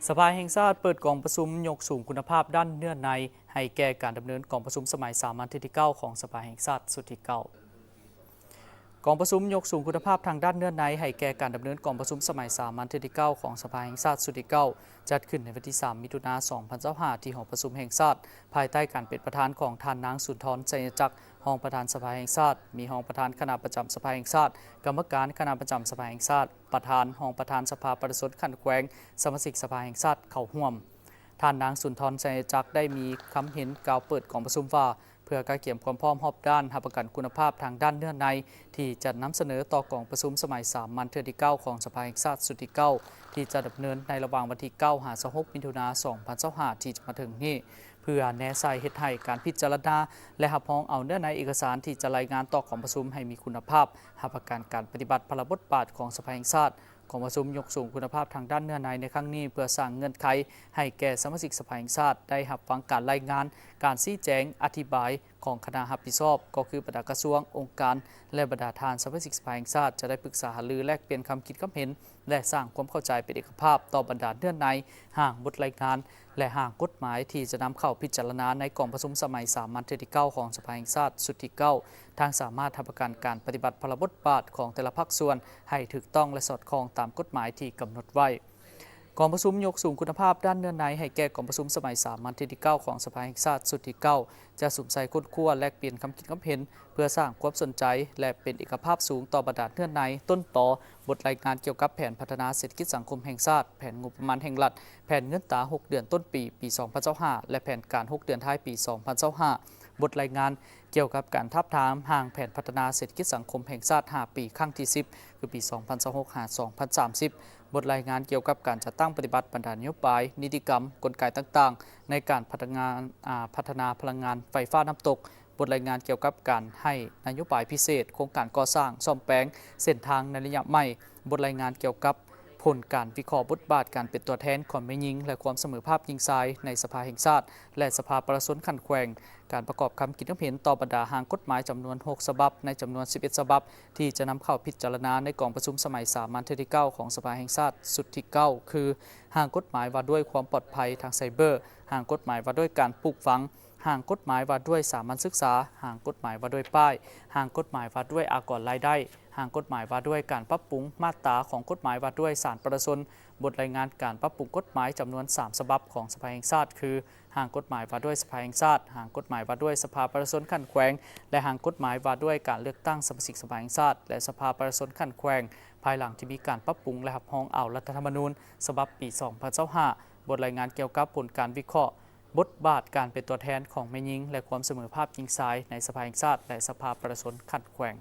ສະພາແຫ່ງຊາດເປີດກອງປະຊຸມຍົກສູງຄຸນນະພາບດ້ານເນື້ອໃນ ໃຫ້ແກ່ການດຳເນີນກອງປະຊຸມສະໄໝສາມັນເທື່ອທີເກົ້າຂອງສະພາແຫ່ງຊາດຊຸດທີເກົ້າ. ກອງປະຊຸມຍົກສູງຄຸນນະພາບທາງດ້ານເນື້ອໃນ ໃຫ້ແກ່ການດຳເນີນກອງປະຊຸມສະໄໝສາມັນເທື່ອທີເກົ້າຂອງສະພາແຫ່ງຊາດຊຸດທີເກົ້າ ຈັດຂຶ້ນໃນວັນທີສາມ ມິຖຸນາ ສອງພັນຊາວຫ້າ ທີ່ຫໍປະຊຸມແຫ່ງຊາດ ພາຍໃຕ້ການເປັນປະທານຂອງທ່ານນາງ ສຸນທອນ ໄຊຍະຈັກ ຮອງປະທານສະພາແຫ່ງຊາດ, ມີຮອງປະທານຄະນະປະຈຳສະພາແຫ່ງຊາດ, ກຳມະການຄະນະປະຈຳສະພາແຫ່ງຊາດ, ປະທານ, ຮອງປະທານສະພາປະຊາຊົນຂັ້ນແຂວງ, ສະມາຊິກສະພາແຫ່ງຊາດເຂົ້າຮ່ວມ. ທ່ານນາງ ສຸນທອນ ໄຊຍະຈັກ ໄດ້ມີຄຳເຫັນກ່າວເປີດກອງປະຊຸມວ່າ ເພື່ອກະກຽມຄວາມພ້ອມຮອບດ້ານ ຮັບປະກັນຄຸນນະພາບທາງດ້ານເນື້ອໃນ ທີ່ຈະນຳສະເໜີຕໍ່ກອງປະຊຸມສະໄໝສາມັນເທື່ອທີເກົ້າຂອງສະພາແຫ່ງຊາດຊຸດທີເກົ້າ ທີ່ຈະດຳເນີນໃນລະຫວ່າງວັນທີເກົ້າ ຫາ ຊາວຫົກ ມິຖຸນາ ສອງພັນຊາວຫ້າ ທີ່ຈະມາເຖິງນີ້ ເພື່ອແນໃສ່ເຮັດໃຫ້ການພິຈາລະນາ ແລະ ຮັບຮອງເອົາເນື້ອໃນເອກະສານທີ່ຈະລາຍງານຕໍ່ກອງປະຊຸມໃຫ້ມີຄຸນນະພາບ, ຮັບປະກັນການປະຕິບັດພາລະບົດບາດຂອງສະພາແຫ່ງຊາດ. ກອງປະຊຸມຍົກສູງຄຸນນະພາບທາງດ້ານເນື້ອໃນໃນຄັ້ງນີ້ ເພື່ອສ້າງເງື່ອນໄຂໃຫ້ແກ່ສະມາຊິກສະພາແຫ່ງຊາດໄດ້ຮັບຟັງການລາຍງານ, ການຊີ້ແຈງ, ອະທິບາຍຂອງຄະນະຮັບຜິດຊອບ, ກໍຄືບັນດາກະຊວງ, ອົງການ ແລະ ບັນດາທ່ານສະມາຊິກສະພາແຫ່ງຊາດ ຈະໄດ້ປຶກສາຫາລື, ແລກປ່ຽນຄຳຄິດຄຳເຫັນ ແລະ ສ້າງຄວາມເຂົ້າໃຈເປັນເອກະພາບຕໍ່ບັນດາເນື້ອໃນ, ຮ່າງບົດລາຍງານ ແລະ ຮ່າງກົດໝາຍທີ່ຈະນຳເຂົ້າພິຈາລະນາໃນກອງປະຊຸມສະໄໝສາມັນເທື່ອທີເກົ້າຂອງສະພາແຫ່ງຊາດຊຸດທີເກົ້າ ທັງສາມາດຮັບປະກັນການປະຕິບັດພາລະບົດບາດຂອງແຕ່ລະພາກສ່ວນໃຫ້ຖືກຕ້ອງ ແລະ ສອດຄ່ອງຕາມກົດໝາຍທີ່ກຳນົດໄວ້. ກອງປະຊຸມຍົກສູງຄຸນນະພາບດ້ານເນື້ອໃນໃຫ້ແກ່ກອງປະຊຸມສະໄໝສາມັນເທື່ອທີເກົ້າຂອງສະພາແຫ່ງຊາດຊຸດທີເກົ້າ ຈະສຸມໃສ່ຄົ້ນຄວ້າ ແລກປ່ຽນຄຳຄິດຄຳເຫັນ ເພື່ອສ້າງຄວາມສົນໃຈ ແລະ ເປັນເອກະພາບສູງຕໍ່ບັນດາເນື້ອໃນ, ຕົ້ນຕໍ, ບົດລາຍງານກ່ຽວກັບແຜນພັດທະນາເສດຖະກິດສັງຄົມແຫ່ງຊາດ, ແຜນງົບປະມານແຫ່ງລັດ, ແຜນເງິນຕາຫົກເດືອນຕົ້ນປີ ປີສອງພັນຊາວຫ້າ ແລະ ແຜນການຫົກເດືອນທ້າຍປີສອງພັນຊາວຫ້າ, ບົດລາຍງານກ່ຽວກັບການທາບທາມຮ່າງແຜນພັດທະນາເສດຖະກິດສັງຄົມແຫ່ງຊາດຫ້າປີ ຄັ້ງທີສິບ ຄືປີສອງພັນຊາວຫົກ ຫາ ສອງພັນສາມສິບ, ບົດລາຍງານກ່ຽວກັບການຈັດຕັ້ງປະຕິບັດບັນດານະໂຍບາຍ, ນິຕິກຳ, ກົນໄກຕ່າງໆ ໃນການພັດທະນາ ອາ ພັດທະນາພະລັງງານໄຟຟ້ານ້ຳຕົກ, ບົດລາຍງານກ່ຽວກັບການໃຫ້ນະໂຍບາຍພິເສດ, ໂຄງການກໍ່ສ້າງ, ສ້ອມແປງເສັ້ນທາງໃນໄລຍະໃໝ່, ບົດລາຍງານກ່ຽວກັບຜົນການວິເຄາະບົດບາດການເປັນຕົວແທນຂອງແມ່ຍິງ ແລະ ຄວາມສະເໝີພາບຍິງຊາຍໃນສະພາແຫ່ງຊາດ ແລະ ສະພາປະຊາຊົນຂັ້ນແຂວງ, ການປະກອບຄຳຄິດຄຳເຫັນຕໍ່ບັນດາຮ່າງກົດໝາຍຈຳນວນຫົກສະບັບ ໃນຈຳນວນສິບເອັດສະບັບ ທີ່ຈະນຳເຂົ້າພິຈາລະນາໃນກອງປະຊຸມສະໄໝສາມັນເທື່ອທີເກົ້າຂອງສະພາແຫ່ງຊາດຊຸດທີເກົ້າ ຄື ຮ່າງກົດໝາຍວ່າດ້ວຍຄວາມປອດໄພທາງໄຊເບີ, ຮ່າງກົດໝາຍວ່າດ້ວຍການປູກຝັງ, ຮ່າງກົດໝາຍວ່າດ້ວຍສາມັນສຶກສາ, ຮ່າງກົດໝາຍວ່າດ້ວຍປ້າຍ, ຮ່າງກົດໝາຍວ່າດ້ວຍອາກອນລາຍໄດ້, ຮ່າງກົດໝາຍວ່າດ້ວຍການປັບປຸງມາດຕາຂອງກົດໝາຍວ່າດ້ວຍສານປະຊາຊົນ, ບົດລາຍງານການປັບປຸງກົດໝາຍຈຳນວນສາມສະບັບຂອງສະພາແຫ່ງຊາດ ຄື ຮ່າງກົດໝາຍວ່າດ້ວຍສະພາແຫ່ງຊາດ, ຮ່າງກົດໝາຍວ່າດ້ວຍສະພາປະຊາຊົນຂັ້ນແຂວງ ແລະ ຮ່າງກົດໝາຍວ່າດ້ວຍການເລືອກຕັ້ງສະມາຊິກສະພາແຫ່ງຊາດ ແລະ ສະພາປະຊາຊົນຂັ້ນແຂວງ, ພາຍຫຼັງທີ່ມີການປັບປຸງ ແລະ ຮັບຮອງເອົາລັດຖະທຳມະນູນສະບັບປີສອງພັນຊາວຫ້າ, ບົດລາຍງານກ່ຽວກັບຜົນການວິເຄາະບົດບາດການເປັນຕົວແທນຂອງແມ່ຍິງ ແລະ ຄວາມສະເໝີພາບຍິງຊາຍໃນສະພາແຫ່ງຊາດ ແລະ ສະພາປະຊາຊົນຂັ້ນແຂວງ.